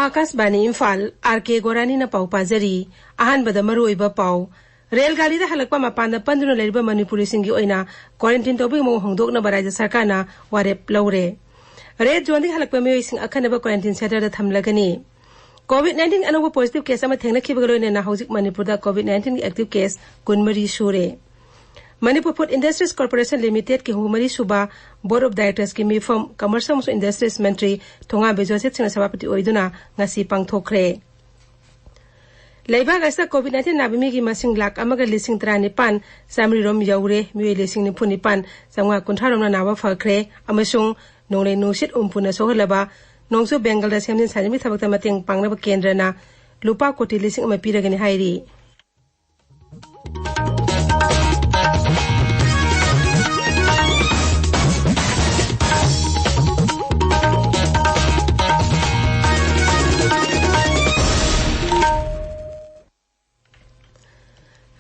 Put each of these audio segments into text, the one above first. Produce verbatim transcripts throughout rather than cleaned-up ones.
ꯑꯥꯀꯥꯁꯕꯥꯅꯤ Imphal, R ꯀꯦ ꯒꯣꯔꯥꯅꯤꯅ ꯄꯥꯎ ꯄꯥꯖꯔꯤ꯫ ꯑꯍꯥꯟꯕꯗ ꯃꯔꯨꯑꯣꯏꯕ ꯄꯥꯎ꯫ ꯔꯦꯜ ꯒꯥꯔꯤꯗ ꯍꯜꯂꯛꯄ ꯃꯄꯥꯟꯗ ꯄꯟꯗꯨꯅ ꯂꯩꯔꯤꯕ ꯃꯅꯤꯄꯨꯔꯤꯁꯤꯡꯒꯤ ꯑꯣꯏꯅ ꯀ꯭ꯋꯥꯔꯦꯟꯇꯤꯟ ꯇꯧꯕꯒꯤ ꯃꯑꯣꯡ ꯍꯣꯡꯗꯣꯛꯅꯕ ꯔꯥꯖ꯭ꯌ ꯁꯔꯀꯥꯔꯅ ꯋꯥꯔꯦꯞ ꯂꯧꯔꯦ꯫ ꯔꯦꯗ ꯖꯣꯟꯗꯒꯤ ꯍꯜꯂꯛꯄ ꯃꯤꯑꯣꯏꯁꯤꯡ ꯑꯈꯟꯅꯕ ꯀ꯭ꯋꯥꯔꯦꯟꯇꯤꯟ ꯁꯦꯟꯇꯔꯗ ꯊꯝꯂꯒꯅꯤ꯫ ꯀꯣꯚꯤꯗ ꯅꯥꯏꯟꯇꯤꯟ ꯑꯅꯧꯕ ꯄꯣꯖꯤꯇꯤꯚ ꯀꯦꯁ ꯑꯃ ꯊꯦꯡꯅꯈꯤꯕꯒ ꯂꯣꯏꯅꯅ ꯍꯧꯖꯤꯛ ꯃꯅꯤꯄꯨꯔꯗ ꯀꯣꯚꯤꯗ ꯅꯥꯏꯟꯇꯤꯟꯒꯤ ꯑꯦꯛꯇꯤꯚ ꯀꯦꯁ ꯀꯨꯟꯃꯔꯤ ꯁꯨꯔꯦ꯫ ꯃꯅꯤꯄꯨꯔ ꯐꯨꯗ ꯏꯟꯗꯁꯇ꯭ꯔꯤꯁ ꯀꯣꯔꯄꯣꯔꯦꯁꯟ ꯂꯤꯃꯤꯇꯦꯗꯀꯤ ꯍꯨꯝꯐꯨꯃꯔꯤ ꯁꯨꯕ ꯕꯣꯔꯗ ꯑꯣꯐ ꯗꯥꯏꯔꯦꯛꯇꯔꯁꯀꯤ ꯃꯤꯐꯝ ꯀꯃꯔꯁ ꯑꯃꯁꯨꯡ ꯏꯟꯗꯁꯇ꯭ꯔꯤꯁ ꯃꯟꯇ꯭ꯔꯤ ꯊꯣꯉꯥꯝ ꯕꯤꯖꯣꯏꯁꯤꯠ ꯁꯤꯡꯅ ꯁꯚꯥꯄꯇꯤ ꯑꯣꯏꯗꯨꯅ ꯉꯁꯤ ꯄꯥꯡꯊꯣꯛꯈ꯭ꯔꯦ꯫ ꯂꯩꯕꯥꯛ ꯑꯁꯤꯗ ꯀꯣꯚꯤꯗ ꯅꯥꯏꯟꯇꯤꯟ ꯅꯥꯕ ꯃꯤꯒꯤ ꯃꯁꯤꯡ ꯂꯥꯈ ꯑꯃꯒ ꯂꯤꯁꯤꯡ ꯇꯔꯥꯅꯤꯄꯥꯟ ꯆꯥꯃꯔꯤ ꯔꯣꯝ ꯌꯧꯔꯦ꯫ ꯃꯤꯑꯣꯏ ꯂꯤꯁꯤꯡ ꯅꯤꯐꯨ ꯅꯤꯄꯥꯟ ꯆꯥꯝꯃꯉꯥ ꯀꯨꯟꯊ꯭ꯔꯥ ꯔꯣꯝꯅ ꯅꯥꯕ ꯐꯈ꯭ꯔꯦ ꯑꯃꯁꯨꯡ ꯅꯣꯡꯂꯩ ꯅꯨꯡꯁꯤꯠ ꯎꯝꯐꯨꯅ ꯁꯣꯛꯍꯜꯂꯕ ꯅꯣꯡꯆꯨꯞ ꯕꯦꯡꯒꯜꯗ ꯁꯦꯝꯖꯤꯟ ꯁꯥꯖꯤꯟꯕꯒꯤ ꯊꯕꯛꯇ ꯃꯇꯦꯡ ꯄꯥꯡꯅꯕ ꯀꯦꯟꯗ꯭ꯔꯅ ꯂꯨꯄꯥ ꯀꯣꯇꯤ ꯂꯤꯁꯤꯡ ꯑꯃ ꯄꯤꯔꯒꯅꯤ ꯍꯥꯏꯔꯤ꯫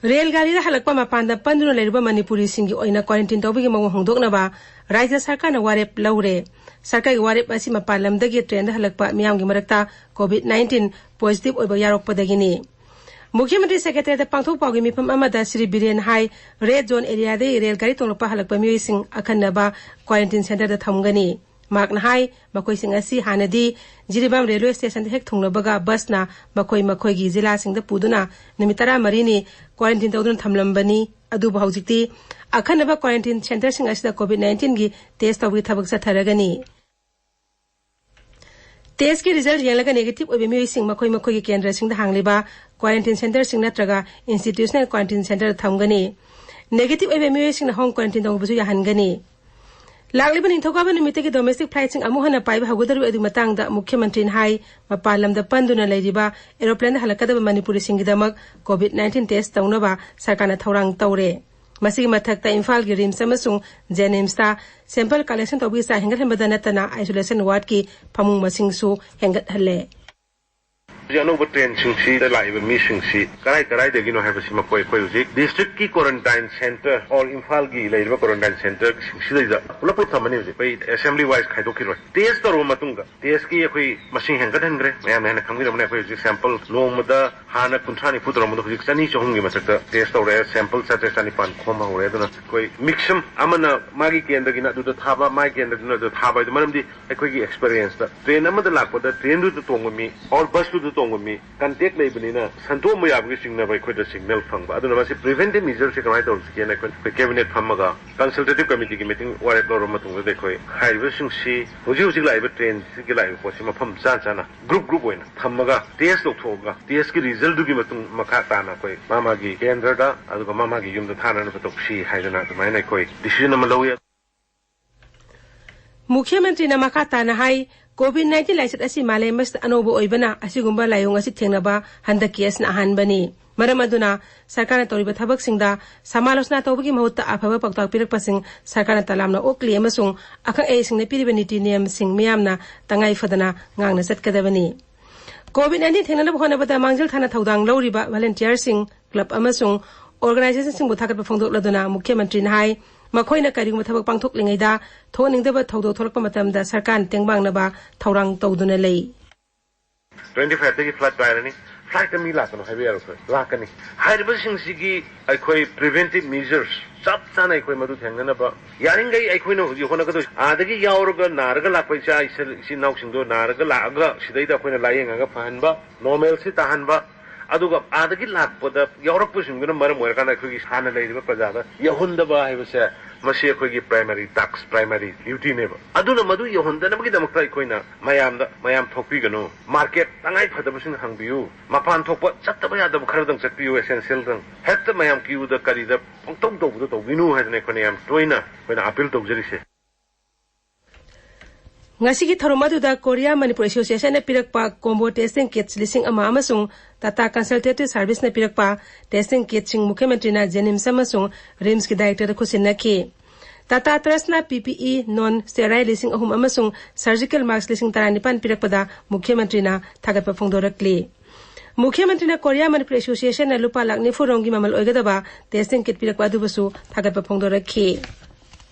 ꯔꯦꯜ ꯒꯥꯔꯤꯗ ꯍꯜꯂꯛꯄ ꯃꯄꯥꯟꯗ ꯄꯟꯗꯨꯅ ꯂꯩꯔꯤꯕ ꯃꯅꯤꯄꯨꯔꯤꯁꯤꯡꯒꯤ ꯑꯣꯏꯅ ꯀ꯭ꯋꯥꯔꯦꯟꯇꯤꯟ ꯇꯧꯕꯒꯤ ꯃꯑꯣꯡ ꯍꯣꯡꯗꯣꯛꯅꯕ ꯔꯥꯖ꯭ꯌ ꯁꯔꯀꯥꯔꯅ ꯋꯥꯔꯦꯞ ꯂꯧꯔꯦ꯫ ꯁꯔꯀꯥꯔꯒꯤ ꯋꯥꯔꯦꯞ ꯑꯁꯤ ꯃꯄꯥꯟ ꯂꯝꯗꯒꯤ ꯇ꯭ꯔꯦꯟꯗ ꯍꯜꯂꯛꯄ ꯃꯤꯌꯥꯝꯒꯤ ꯃꯔꯛꯇ ꯀꯣꯚꯤꯗ ꯅꯥꯏꯟꯇꯤꯟ ꯄꯣꯖꯤꯇꯤꯚ ꯑꯣꯏꯕ ꯌꯥꯎꯔꯛꯄꯗꯒꯤꯅꯤ꯫ ꯃꯨꯈ꯭ꯌ ꯃꯟꯇ꯭ꯔꯤ ꯁꯦꯀ꯭ꯔꯦꯇꯔꯤꯌꯦꯠꯇ ꯄꯥꯡꯊꯣꯛ ꯄꯥꯎꯒꯤ ꯃꯤꯐꯝ ꯑꯃꯗ ꯁ꯭ꯔꯤ ꯕꯤꯔꯦꯟ ꯍꯥꯏ, ꯔꯦꯗ ꯖꯣꯟ ꯑꯦꯔꯤꯌꯥꯗꯒꯤ ꯔꯦꯜ ꯒꯥꯔꯤ ꯇꯣꯡꯂꯛꯄ ꯍꯜꯂꯛꯄ ꯃꯤꯑꯣꯏꯁꯤꯡ ꯑꯈꯟꯅꯕ ꯀ꯭ꯋꯥꯔꯦꯟꯇꯤꯟ ꯁꯦꯟꯇꯔꯗ ꯊꯝꯒꯅꯤ꯫ ꯃꯍꯥꯛꯅ ꯍꯥꯏ, ꯃꯈꯣꯏꯁꯤꯡ ꯑꯁꯤ ꯍꯥꯟꯅꯗꯤ ꯖꯤꯔꯤꯕꯥꯝ ꯔꯦꯜꯋꯦ ꯁ꯭ꯇꯦꯁꯟꯗ ꯍꯦꯛ ꯊꯨꯡꯂꯕꯒ ꯕꯁꯅ ꯃꯈꯣꯏ ꯃꯈꯣꯏꯒꯤ ꯖꯤꯂꯥꯁꯤꯡꯗ ꯄꯨꯗꯨꯅ ꯅꯨꯃꯤꯠ ꯇꯔꯥꯃꯔꯤꯅꯤ ꯀ꯭ꯋꯥꯔꯦꯟꯇꯤꯟ ꯇꯧꯗꯨꯅ ꯊꯝꯂꯝꯕꯅꯤ꯫ ꯑꯗꯨꯕꯨ ꯍꯧꯖꯤꯛꯇꯤ ꯑꯈꯟꯅꯕ ꯀ꯭ꯋꯥꯔꯦꯟꯇꯤꯟ ꯁꯦꯟꯇꯔꯁꯤꯡ ꯑꯁꯤꯗ ꯀꯣꯚꯤꯗ ꯅꯥꯏꯟꯇꯤꯟꯒꯤ ꯇꯦꯁ ꯇꯧꯕꯒꯤ ꯊꯕꯛ ꯆꯠꯊꯔꯒꯅꯤ꯫ ꯇꯦꯁꯀꯤ ꯔꯤꯖꯜ ꯌꯦꯡꯂꯒ ꯅꯦꯒꯦꯇꯤꯚ ꯑꯣꯏꯕ ꯃꯤꯑꯣꯏꯁꯤꯡ ꯃꯈꯣꯏ ꯃꯈꯣꯏꯒꯤ ꯀꯦꯟꯗ꯭ꯔꯁꯤꯡꯗ ꯍꯥꯡꯂꯤꯕ ꯀ꯭ꯋꯥꯔꯦꯟꯇꯤꯟ ꯁꯦꯟꯇꯔꯁꯤꯡ ꯅꯠꯇ꯭ꯔꯒ ꯏꯟꯁꯇꯤꯇ꯭ꯌꯨꯁꯅꯦꯜ ꯀ꯭ꯋꯥꯔꯦꯟꯇꯤꯟ ꯁꯦꯟꯇꯔꯗ ꯊꯝꯒꯅꯤ꯫ ꯅꯦꯒꯦꯇꯤꯚ ꯑꯣꯏꯕ ꯃꯤꯑꯣꯏꯁꯤꯡꯅ ꯍꯣꯝ ꯀ꯭ꯋꯥꯔꯦꯟꯇꯤꯟ ꯇꯧꯕꯁꯨ ꯌꯥꯍꯟꯒꯅꯤ꯫ ꯂꯥꯛꯂꯤꯕ ꯅꯤꯡꯊꯧꯀꯥꯕ ꯅꯨꯃꯤꯠꯇꯒꯤ ꯗꯣꯃꯦꯁꯇꯤꯛ ꯐ꯭ꯂꯥꯏꯠꯁꯤꯡ ꯑꯃꯨꯛ ꯍꯟꯅ ꯄꯥꯏꯕ ꯍꯧꯒꯗꯧꯔꯤꯕ ꯑꯗꯨꯒꯤ ꯃꯇꯥꯡꯗ ꯃꯨꯈ꯭ꯌ ꯃꯟꯇ꯭ꯔꯤꯅ ꯍꯥꯏ, ꯃꯄꯥꯟ ꯂꯝꯗ ꯄꯟꯗꯨꯅ ꯂꯩꯔꯤꯕ ꯑꯦꯔꯣꯄ꯭ꯂꯦꯟꯗ ꯍꯜꯂꯛꯀꯗꯕ ꯃꯅꯤꯄꯨꯔꯤꯁꯤꯡꯒꯤꯗꯃꯛ ꯀꯣꯚꯤꯗ ꯅꯥꯏꯟꯇꯤꯟ ꯇꯦꯁ ꯇꯧꯅꯕ ꯁꯔꯀꯥꯔꯅ ꯊꯧꯔꯥꯡ ꯇꯧꯔꯦ꯫ ꯃꯁꯤꯒꯤ ꯃꯊꯛꯇ ꯏꯝꯐꯥꯜꯒꯤ ꯔꯤꯝꯁ ꯑꯃꯁꯨꯡ ꯖꯦꯅꯤꯝꯁꯇ ꯁꯦꯝꯄꯜ ꯀꯂꯦꯛꯁꯟ ꯇꯧꯕꯒꯤ ꯆꯥꯡ ꯍꯦꯟꯒꯠꯍꯟꯕꯗ ꯅꯠꯇꯅ ꯑꯥꯏꯁꯣꯂꯦꯁꯟ ꯋꯥꯔꯗꯀꯤ ꯐꯃꯨꯡ ꯃꯁꯤꯡꯁꯨ ꯍꯦꯟꯒꯠꯍꯜꯂꯦ꯫ ꯍꯧꯖꯤꯛ ꯑꯅꯧꯕ ꯇ꯭ꯔꯦꯟꯁꯤꯡꯁꯤꯗ ꯂꯥꯛꯏꯕ ꯃꯤꯁꯤꯡꯁꯤ ꯀꯔꯥꯏ ꯀꯔꯥꯏꯗꯒꯤꯅꯣ ꯍꯥꯏꯕꯁꯤ ꯃꯈꯣꯏ, ꯑꯩꯈꯣꯏ ꯍꯧꯖꯤꯛ ꯗꯤꯁꯇ꯭ꯔꯤꯛꯀꯤ ꯀ꯭ꯋꯥꯔꯦꯟꯇꯥꯏꯟ ꯁꯦꯟꯇꯔ ꯑꯣꯔ ꯏꯝꯐꯥꯜꯒꯤ ꯂꯩꯔꯤꯕ ꯀ꯭ꯋꯥꯔꯦꯟꯇꯥꯏꯟ ꯁꯦꯟꯇꯔꯁꯤꯡꯁꯤꯗꯩꯗ ꯄꯨꯂꯞ ꯄꯨꯂꯞ ꯊꯝꯃꯅꯤ꯫ ꯍꯧꯖꯤꯛ ꯑꯩꯈꯣꯏ ꯑꯦꯁꯦꯝꯕ꯭ꯂꯤ ꯋꯥꯏꯁ ꯈꯥꯏꯗꯣꯛꯈꯤꯔꯣꯏ꯫ ꯇꯦꯁ ꯇꯧꯔꯕ ꯃꯇꯨꯡꯗ, ꯇꯦꯁꯀꯤ ꯑꯩꯈꯣꯏ ꯃꯁꯤꯡ ꯍꯦꯟꯒꯠꯍꯟꯈ꯭ꯔꯦ꯫ ꯃꯌꯥꯝꯅ ꯍꯦꯟꯅ ꯈꯪꯕꯤꯔꯝꯃꯅꯤ, ꯑꯩꯈꯣꯏ ꯍꯧꯖꯤꯛ ꯁꯦꯝꯄꯜ ꯅꯣꯡꯃꯗ ꯍꯥꯟꯅ ꯀꯨꯟꯊ꯭ꯔꯥ ꯅꯤꯐꯨ ꯇꯧꯔꯝꯕꯗꯣ ꯍꯧꯖꯤꯛ ꯆꯅꯤ ꯆꯍꯨꯝꯒꯤ ꯃꯊꯛꯇ ꯇꯦꯁ ꯇꯧꯔꯦ꯫ ꯁꯦꯝꯄꯜ ꯆꯥꯇ꯭ꯔꯦꯠ ꯆꯅꯤꯄꯥꯟ ꯈꯣꯝꯕ ꯍꯧꯔꯦ꯫ ꯑꯗꯨꯅ ꯑꯩꯈꯣꯏ ꯃꯤꯛꯁ ꯑꯃ, ꯑꯃꯅ ꯃꯥꯒꯤ ꯀꯦꯟꯗ꯭ꯔꯒꯤꯅ ꯑꯗꯨꯗ ꯊꯥꯕ, ꯃꯥꯒꯤ ꯀꯦꯟꯗ꯭ꯔꯒꯤꯅ ꯑꯗꯨꯗ ꯊꯥꯕ ꯍꯥꯏꯗꯣ, ꯃꯔꯝꯗꯤ ꯑꯩꯈꯣꯏꯒꯤ ꯑꯦꯛꯁꯄꯤꯔꯤꯌꯦꯟꯁꯇ ꯇ꯭ꯔꯦꯟ ꯑꯃꯗ ꯂꯥꯛꯄꯗ ꯇ꯭ꯔꯦꯟꯗꯨꯗ ꯇꯣꯡꯕ ꯃꯤ ꯑꯣꯔ ꯕꯁꯇꯨꯗ ꯇꯣꯡꯕ ꯃꯤ ꯀꯟꯇꯦꯛ ꯂꯩꯕꯅꯤꯅ ꯁꯟꯗꯣꯛꯑꯝꯕ ꯌꯥꯕꯒꯤ ꯆꯤꯡꯅꯕ ꯑꯩꯈꯣꯏꯗ ꯁꯤꯒꯅꯦꯜ ꯐꯪꯕ꯫ ꯑꯗꯨꯅ ꯃꯁꯤ ꯄ꯭ꯔꯤꯚꯦꯟꯇꯤꯞ ꯃꯤꯖꯔꯁꯤ ꯀꯃꯥꯏꯅ ꯇꯧꯁꯤꯒꯦꯅ ꯑꯩꯈꯣꯏ, ꯑꯩꯈꯣꯏ ꯀꯦꯕꯤꯅꯦꯠ ꯐꯝꯃꯒ ꯀꯟꯁꯜꯇꯦꯇꯤꯞ ꯀꯃꯤꯇꯤꯒꯤ ꯃꯤꯇꯤꯡ ꯋꯥꯔꯦꯞ ꯂꯧꯔꯕ ꯃꯇꯨꯡꯗ ꯑꯩꯈꯣꯏ ꯍꯥꯏꯔꯤꯕꯁꯤꯡꯁꯤ ꯍꯧꯖꯤꯛ ꯍꯧꯖꯤꯛ ꯂꯥꯛꯏꯕ ꯇ꯭ꯔꯦꯟꯁꯤꯒꯤ ꯂꯥꯛꯏꯕ ꯄꯣꯠꯁꯤ ꯃꯐꯝ ꯆꯥ ꯆꯥꯅ ꯒ꯭ꯔꯨꯞ ꯒ꯭ꯔꯨꯞ ꯑꯣꯏꯅ ꯊꯝꯃꯒ ꯇꯦꯁ ꯇꯧꯊꯣꯛꯑꯒ ꯇꯦꯁꯀꯤ ꯔꯤꯖꯜꯗꯨꯒꯤ ꯃꯇꯨꯡ ꯃꯈꯥ ꯇꯥꯅ ꯑꯩꯈꯣꯏ ꯃꯥ ꯃꯥꯒꯤ ꯀꯦꯟꯗ꯭ꯔꯗ ꯑꯗꯨꯒ ꯃꯥ ꯃꯥꯒꯤ ꯌꯨꯝꯗ ꯊꯥꯅꯅꯕ ꯇꯧꯁꯤ ꯍꯥꯏꯗꯅ ꯑꯗꯨꯃꯥꯏꯅ ꯑꯩꯈꯣꯏ ꯗꯤꯁꯤꯖꯟ ꯑꯃ ꯂꯧꯏ꯫ ꯃꯨꯈ꯭ꯌ ꯃꯟꯇ꯭ꯔꯤꯅ ꯃꯈꯥ ꯇꯥꯅ ꯍꯥꯏ, ꯀꯣꯚꯤꯗ ꯅꯥꯏꯟꯇꯤꯟ ꯂꯥꯏꯆꯠ ꯑꯁꯤ ꯃꯥꯂꯦꯝ ꯑꯁꯤꯗ ꯑꯅꯧꯕ ꯑꯣꯏꯕꯅ ꯑꯁꯤꯒꯨꯝꯕ ꯂꯥꯏꯑꯣꯡ ꯑꯁꯤ ꯊꯦꯡꯅꯕ ꯍꯟꯗꯛꯀꯤ ꯑꯁꯤꯅ ꯑꯍꯥꯟꯕꯅꯤ꯫ ꯃꯔꯝ ꯑꯗꯨꯅ ꯁꯔꯀꯥꯔꯅ ꯇꯧꯔꯤꯕ ꯊꯕꯛꯁꯤꯡꯗ ꯁꯃꯥꯂꯣꯆꯅꯥ ꯇꯧꯕꯒꯤ ꯃꯍꯨꯠꯇ ꯑꯐꯕ ꯄꯥꯎꯇꯥꯛ ꯄꯤꯔꯛꯄꯁꯤꯡ ꯁꯔꯀꯥꯔꯅ ꯇꯂꯥꯝꯅ ꯑꯣꯛꯂꯤ ꯑꯃꯁꯨꯡ ꯑꯈꯪ ꯑꯍꯩꯁꯤꯡꯅ ꯄꯤꯔꯤꯕ ꯅꯤꯇꯤ ꯅꯤꯌꯝꯁꯤꯡ ꯃꯤꯌꯥꯝꯅ ꯇꯉꯥꯏ ꯐꯗꯅ ꯉꯥꯛꯅ ꯆꯠꯀꯗꯕꯅꯤ꯫ ꯀꯣꯚꯤꯗ ꯅꯥꯏꯟꯇꯤꯟ ꯊꯦꯡꯅꯅꯕ ꯍꯣꯠꯅꯕꯗ ꯃꯥꯡꯖꯤꯜ ꯊꯥꯅ ꯊꯧꯗꯥꯡ ꯂꯧꯔꯤꯕ ꯚꯣꯂꯨꯟꯇꯤꯌꯔꯁꯤꯡ, ꯀ꯭ꯂꯕ ꯑꯃꯁꯨꯡ ꯑꯣꯔꯒꯅꯥꯏꯖꯦꯁꯟꯁꯤꯡꯕꯨ ꯊꯥꯒꯠꯄ ꯐꯣꯡꯗꯣꯛꯂꯗꯨꯅ ꯃꯨꯈ꯭ꯌ ꯃꯟꯇ꯭ꯔꯤꯅ ꯍꯥꯏ, ꯃꯈꯣꯏꯅ ꯀꯔꯤꯒꯨꯝꯕ ꯊꯕꯛ ꯄꯥꯡꯊꯣꯛꯂꯤꯉꯩꯗ ꯊꯣꯛꯍꯟꯅꯤꯡꯗꯕ ꯊꯧꯗꯣꯛ ꯊꯣꯛꯂꯛꯄ ꯃꯇꯝꯗ ꯁꯔꯀꯥꯔꯅ ꯇꯦꯡꯕꯥꯡꯅꯕ ꯊꯧꯔꯥꯡ ꯇꯧꯗꯨꯅ ꯂꯩ꯫ ꯇ꯭ꯋꯦꯟꯇꯤ ꯐꯥꯏꯚꯇꯒꯤ ꯐ꯭ꯂꯥꯏꯠ ꯄꯥꯏꯔꯅꯤ, ꯐ꯭ꯂꯥꯏꯠꯇ ꯃꯤ ꯂꯥꯛꯀꯅꯨ ꯍꯥꯏꯕ ꯌꯥꯔꯣꯏ, ꯂꯥꯛꯀꯅꯤ꯫ ꯍꯥꯏꯔꯤꯕꯁꯤꯡꯁꯤꯒꯤ ꯑꯩꯈꯣꯏ ꯄ꯭ꯔꯤꯚꯦꯟꯇꯤꯞ ꯃꯤꯖꯔꯁ ꯆꯞ ꯆꯥꯅ ꯑꯩꯈꯣꯏ ꯃꯗꯨ ꯊꯦꯡꯅꯅꯕ ꯌꯥꯔꯤꯈꯩ ꯑꯩꯈꯣꯏꯅ ꯍꯧꯖꯤꯛ ꯍꯣꯠꯅꯒꯗꯣꯏꯁꯤ꯫ ꯑꯥꯗꯒꯤ ꯌꯥꯎꯔꯒ ꯅꯥꯔꯒ ꯂꯥꯛꯄ ꯏꯆꯥ ꯏꯆꯤꯜ ꯏꯅꯥꯎꯁꯤꯡꯗꯣ ꯅꯥꯔꯒ ꯂꯥꯛꯑꯒ ꯁꯤꯗꯩꯗ ꯑꯩꯈꯣꯏꯅ ꯂꯥꯏꯌꯦꯡꯉꯒ ꯐꯍꯟꯕ, ꯅꯣꯔꯃꯦꯜꯁꯤ ꯇꯥꯍꯟꯕ, ꯑꯗꯨꯒ ꯑꯥꯗꯒꯤ ꯂꯥꯛꯄꯗ ꯌꯥꯎꯔꯛꯄꯁꯤꯡꯗꯨꯅ ꯃꯔꯝ ꯑꯣꯏꯔꯀꯥꯟꯗ ꯑꯩꯈꯣꯏꯒꯤ ꯍꯥꯟꯅ ꯂꯩꯔꯤꯕ ꯄ꯭ꯔꯖꯥꯗ ꯌꯧꯍꯟꯗꯕ ꯍꯥꯏꯕꯁꯦ, ꯃꯁꯤ ꯑꯩꯈꯣꯏꯒꯤ ꯄ꯭ꯔꯥꯏꯃꯔꯤ ꯇꯥꯛꯁ, ꯄ꯭ꯔꯥꯏꯃꯔꯤ ꯗ꯭ꯌꯨꯇꯤꯅꯦꯕ꯫ ꯑꯗꯨꯅ ꯃꯗꯨ ꯌꯧꯍꯟꯗꯅꯕꯒꯤꯗꯃꯛꯇ ꯑꯩꯈꯣꯏꯅ ꯃꯌꯥꯝꯗ, ꯃꯌꯥꯝ ꯊꯣꯛꯄꯤꯒꯅꯨ, ꯃꯥꯔꯀꯦꯠ ꯇꯉꯥꯏ ꯐꯗꯕꯁꯤꯡ ꯍꯪꯕꯤꯌꯨ, ꯃꯄꯥꯟ ꯊꯣꯛꯄ ꯆꯠꯇꯕ ꯌꯥꯗꯕ ꯈꯔꯗꯪ ꯆꯠꯄꯤꯌꯨ, ꯑꯦꯁꯦꯟꯁꯤꯌꯦꯜꯗꯪ꯫ ꯍꯦꯛꯇ ꯃꯌꯥꯝ ꯀ꯭ꯌꯨꯗ ꯀꯔꯤꯗ ꯄꯪꯇꯧ ꯇꯧꯕꯗꯣ ꯇꯧꯕꯤꯅꯨ ꯍꯥꯏꯗꯅ ꯑꯩꯈꯣꯏꯅ ꯌꯥꯝ ꯇꯣꯏꯅ ꯑꯩꯈꯣꯏꯅ ꯑꯄꯤꯜ ꯇꯧꯖꯔꯤꯁꯦ꯫ ꯉꯁꯤꯒꯤ ꯊꯧꯔꯝ ꯑꯗꯨꯗ ꯀꯣꯔꯤꯌꯥ ꯃꯅꯤꯄꯨꯔ ꯑꯦꯁꯣꯁꯤꯌꯦꯁꯟꯅ ꯄꯤꯔꯛꯄ ꯀꯣꯝꯕꯣ ꯇꯦꯁꯇꯤꯡ ꯀꯤꯠꯁ ꯂꯤꯁꯤꯡ ꯑꯃ ꯑꯃꯁꯨꯡ ꯇꯥꯇꯥ ꯀꯟꯁꯜꯇꯦꯇꯤꯚ ꯁꯥꯔꯚꯤꯁꯅ ꯄꯤꯔꯛꯄ ꯇꯦꯁꯇꯤꯡ ꯀꯤꯠꯁꯤꯡ ꯃꯨꯈ꯭ꯌ ꯃꯟꯇ꯭ꯔꯤꯅ ꯖꯦꯅꯤꯝꯁ ꯑꯃꯁꯨꯡ ꯔꯤꯝꯁꯀꯤ ꯗꯥꯏꯔꯦꯛꯇꯔꯗ ꯈꯨꯠꯁꯤꯟꯅꯈꯤ꯫ ꯇꯥꯇꯥ ꯇ꯭ꯔꯁꯅ ꯄꯤ ꯄꯤ ꯏ, ꯅꯣꯟ ꯁ꯭ꯇꯦꯔꯥꯏꯜ ꯂꯤꯁꯤꯡ ꯑꯍꯨꯝ ꯑꯃꯁꯨꯡ ꯁꯔꯖꯤꯀꯦꯜ ꯃꯥꯁꯛ ꯂꯤꯁꯤꯡ ꯇꯔꯥꯅꯤꯄꯥꯟ ꯄꯤꯔꯛꯄꯗ ꯃꯨꯈ꯭ꯌ ꯃꯟꯇ꯭ꯔꯤꯅ ꯊꯥꯒꯠꯄ ꯐꯣꯡꯗꯣꯔꯛꯂꯤ꯫ ꯃꯨꯈ꯭ꯌ ꯃꯟꯇ꯭ꯔꯤꯅ ꯀꯣꯔꯤꯌꯥ ꯃꯅꯤꯄꯨꯔꯤ ꯑꯦꯁꯣꯁꯤꯌꯦꯁꯟꯅ ꯂꯨꯄꯥ ꯂꯥꯈ ꯅꯤꯐꯨ ꯔꯣꯝꯒꯤ ꯃꯃꯜ ꯑꯣꯏꯒꯗꯕ ꯇꯦꯁꯇꯤꯡ ꯀꯤꯠ ꯄꯤꯔꯛꯄ ꯑꯗꯨꯕꯨꯁꯨ ꯊꯥꯒꯠꯄ ꯐꯣꯡꯗꯣꯔꯛꯈꯤ꯫